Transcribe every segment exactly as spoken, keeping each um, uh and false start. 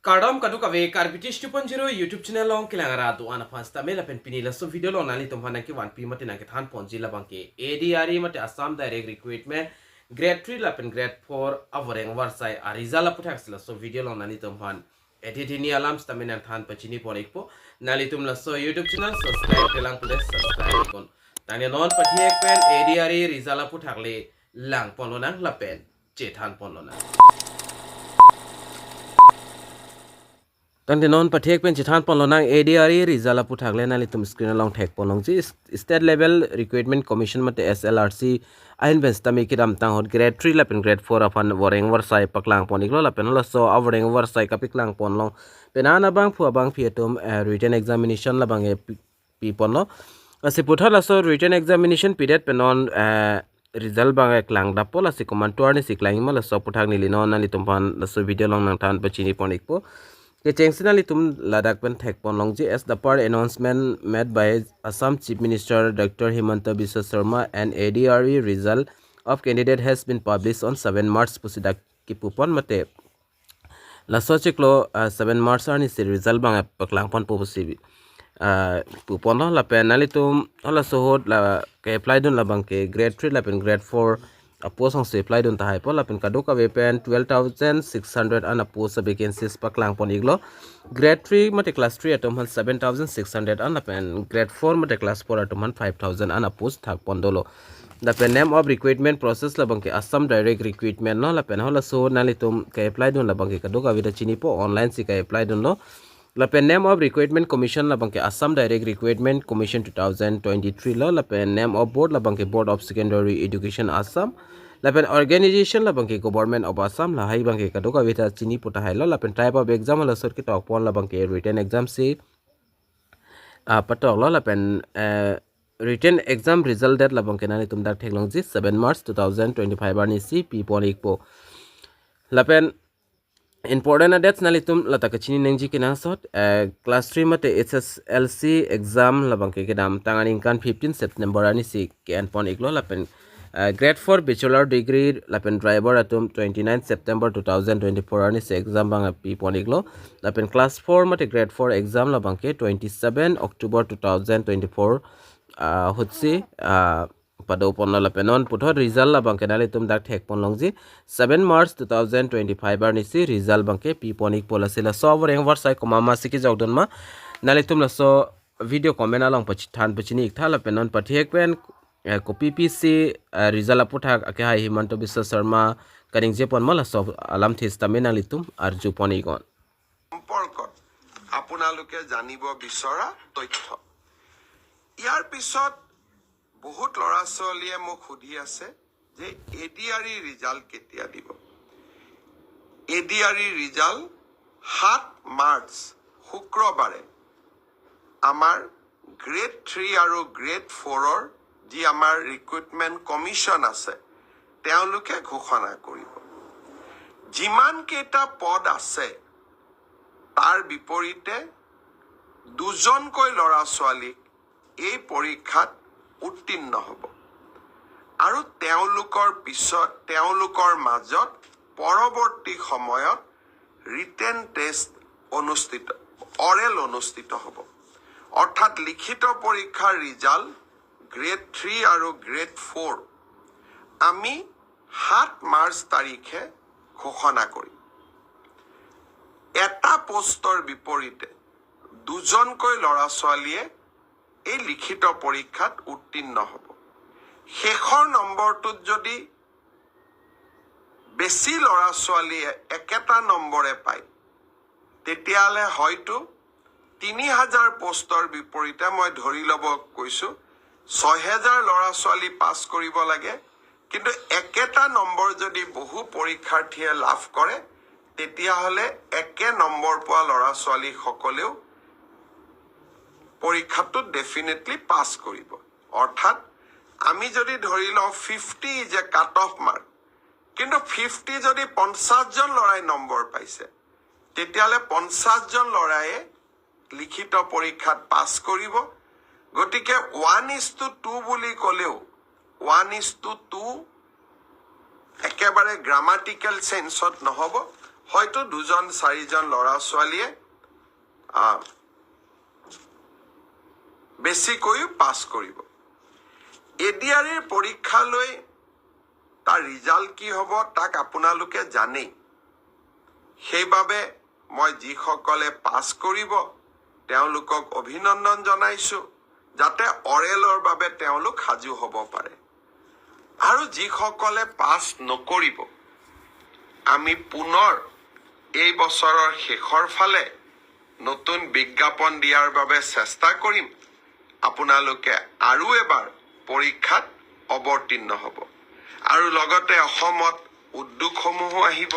Kardom kadokave, Karbi Tish two point zero YouTube channel along kelang arat do-an aphan sitame lapen pini laso video along nanglitum aphan nangkevanpi mate nangkethan ponji labangke A D R E mate Assam Direct Recruitment Grade three lapen Grade four avoreng avarsai a-result aputhaksi laso video along nanglitum aphan ethe thini alam sitame nangthan pachini pon ikpo. Nanglitum laso YouTube channel subscribe kelang pule subscribe iknon. Tangte non pathek pen A D R E result aputhak le lang ponlonang lapen chethan ponlonang. Tangte non pathek pen chethan ponlonang A D R E result aputhak le nanglitum screen along thek ponlongji. State Level Recruitment Commission mate S L R C ahin pen sitame kedamtang ahut Grade three lapen Grade four aphan voreng avarsai paklang pon iklo lapen halaso avoreng avarsai kapaklang ponlong pen an abangphu abangphi atum, eh, written examination labang, eh, pi, pi ponlo. Lasi puthot laso written examination pidet pen non, eh, result abang, eh, klang dappo, lasi komantu arnisi klang ikma laso aputhak neli non nanglitum aphan laso video along nangthan pachini pon ikpo. Kechengsi nanglitum ladak pen thek ponlongji. As the per announcement made by Assam Chief Minister Doctor Himanta Biswa Sarma, an A D R E result of candidate has been published on seven March pusi dak kipu pon mate laso chiklo, ah, seven March arnisi result abang, eh, paklang ponpo pusi, ah, pu ponlo lapen nanglitum halaso ahut la ke-apply dun labangke Grade three lapen Grade four a-post alongsi apply dun tahai po lapen kadokave pen twelve thousand six hundred an a-post a-vacancies paklang pon iklo. Grade three mate class three atum aphan seven thousand six hundred an lapen Grade four mate class four atum aphan five thousand an a-post thak pon dolo. Lapen name of recruitment process labangke Assam Direct Recruitment lo lapen halaso nanglitum ke-apply dun labangke kadokave ta chinipo, online si ke-apply dunlo. Lapen name of recruitment commission labangke Assam Direct Recruitment Commission two thousand twenty-three lo lapen name of board labangke Board of Secondary Education Assam. Lapen organization labangke Government of Assam, lahai abangke kadokave ta chinipo tahai lo. Lapen type of exam halaso ketok pon labangke written exam si, ah, patok lo lapen, eh, written exam result date labangke nanglitum dak theklongji seven March two thousand twenty-five arnisi pi pon ikpo. Lapen important a-dates nanglitum lata kachini nangji kenangsot, eh, class three mate H S L C exam labangke kedamtang aningkan fifteen September arnisi ke-en pon iklo lapen, eh, Grade four bachelor degree lapen driver atum twenty-nine September two thousand twenty-four arnisi exam abang pi pon iklo. Lapen class four mate Grade four exam labangke twenty-seven October two thousand twenty-four, ah, ahutsi, ah, pado ponlo lapen non puthot result labangke nanglitum dak thek ponlongji seven March two thousand twenty-five arnisi result abangke pi pon ikpo. Lasi laso avoreng avarsai komat masi kejok dunma nanglitum laso video comment along pachithan pachini iktha lapen non pathek pen, eh, kopi pisi, eh, result aputhak akehai Himanta Biswa Sarma kaningje ponma laso alamthe sitame nanglitum arju pon iknon. সম্পৰ্কত আপোনালোকে জানিব বিচৰা তথ্য। ইয়াৰ পিছত বহুত ল'ৰা ছোৱালীয়ে মোক সুধি আছে যে এ ডি আৰ ই ৰিজাল্ট কেতিয়া দিব। এ ডি আৰ ই ৰিজাল্ট সাত মাৰ্চ শুক্ৰবাৰে আমাৰ গ্ৰেড থ্ৰী আৰু গ্ৰেড ফ'ৰৰ যি আমাৰ ৰিক্ৰুটমেণ্ট কমিশ্যন আছে, তেওঁলোকে ঘোষণা কৰিব। যিমানকেইটা পদ আছে, তাৰ বিপৰীতে দুজনকৈ ল'ৰা ছোৱালীক এই পৰীক্ষাত উত্তীৰ্ণ হ'ব আৰু তেওঁলোকৰ পিছত, তেওঁলোকৰ মাজত পৰৱৰ্তী সময়ত ৰিটেন টেষ্ট অনুষ্ঠিত, অৰেল অনুষ্ঠিত হ'ব। অৰ্থাৎ লিখিত পৰীক্ষাৰ ৰিজাল্ট গ্ৰেড থ্ৰী আৰু গ্ৰেড ফ'ৰ আমি সাত মাৰ্চ তাৰিখে ঘোষণা কৰিম। এটা পোষ্টৰ বিপৰীতে দুজনকৈ ল'ৰা ছোৱালীয়ে এই লিখিত পৰীক্ষাত উত্তীৰ্ণ হ'ব। শেষৰ নম্বৰটোত যদি বেছি ল'ৰা ছোৱালীয়ে একেটা নম্বৰে পায়, তেতিয়াহ'লে হয়তো তিনি হাজাৰ পোষ্টৰ বিপৰীতে, মই ধৰি ল'ব কৈছোঁ, ছয় হেজাৰ ল'ৰা ছোৱালী পাছ কৰিব লাগে, কিন্তু একেটা নম্বৰ যদি বহু পৰীক্ষাৰ্থীয়ে লাভ কৰে, তেতিয়াহ'লে একে নম্বৰ পোৱা ল'ৰা ছোৱালীসকলেও পৰীক্ষাটোত ডেফিনেটলি পাছ কৰিব। অৰ্থাৎ আমি যদি ধৰি লওঁ fifty is a cut off mark, কিন্তু ফিফটি যদি পঞ্চাছজন ল'ৰাই নম্বৰ পাইছে, তেতিয়াহ'লে পঞ্চাছজন ল'ৰাইয়ে লিখিত পৰীক্ষাত পাছ কৰিব। গতিকে ওৱান ইজ টু টু বুলি ক'লেও ওৱান ইজ টু টু একেবাৰে গ্ৰামাটিকেল চেন্সত নহ'ব। হয়তো দুজন চাৰিজন ল'ৰা ছোৱালীয়ে আহ, বেছিকৈও পাছ কৰিব। এ ডি আৰ ইৰ পৰীক্ষালৈ তাৰ ৰিজাল্ট কি হ'ব, তাক আপোনালোকে জানেই। সেইবাবে মই যিসকলে পাছ কৰিব, তেওঁলোকক অভিনন্দন জনাইছো, যাতে অৰেলৰ বাবে তেওঁলোক সাজু হ'ব পাৰে। আৰু যিসকলে পাছ নকৰিব, আমি পুনৰ এই বছৰৰ শেষৰ ফালে নতুন বিজ্ঞাপন দিয়াৰ বাবে চেষ্টা কৰিম। আপোনালোকে আৰু এবাৰ পৰীক্ষাত অৱতীৰ্ণ হ'ব। আৰু লগতে অসমত উদ্যোগসমূহো আহিব।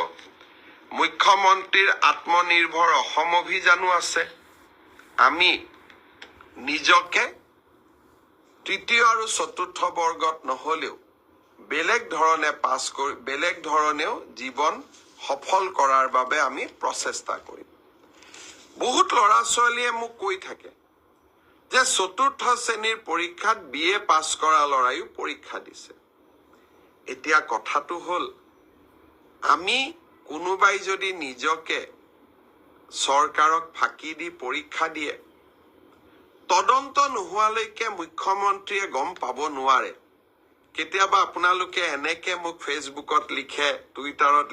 মুখ্যমন্ত্ৰীৰ আত্মনিৰ্ভৰ অসম অভিযানো আছে। আমি নিজকে তৃতীয় আৰু চতুৰ্থ বৰ্গত নহ'লেও বেলেগ ধৰণে পাছ কৰি, বেলেগ ধৰণেও জীৱন সফল কৰাৰ বাবে আমি প্ৰচেষ্টা কৰিম। বহুত ল'ৰা ছোৱালীয়ে মোক কৈ থাকে যে চতুৰ্থ শ্ৰেণীৰ পৰীক্ষাত বি এ পাছ কৰা ল'ৰাইও পৰীক্ষা দিছে। এতিয়া কথাটো হ'ল, আমি কোনোবাই যদি নিজকে চৰকাৰক ফাঁকি দি পৰীক্ষা দিয়ে, তদন্ত নোহোৱালৈকে মুখ্যমন্ত্ৰীয়ে গম পাব নোৱাৰে। কেতিয়াবা আপোনালোকে এনেকে মোক Facebookত লিখে, Twitterত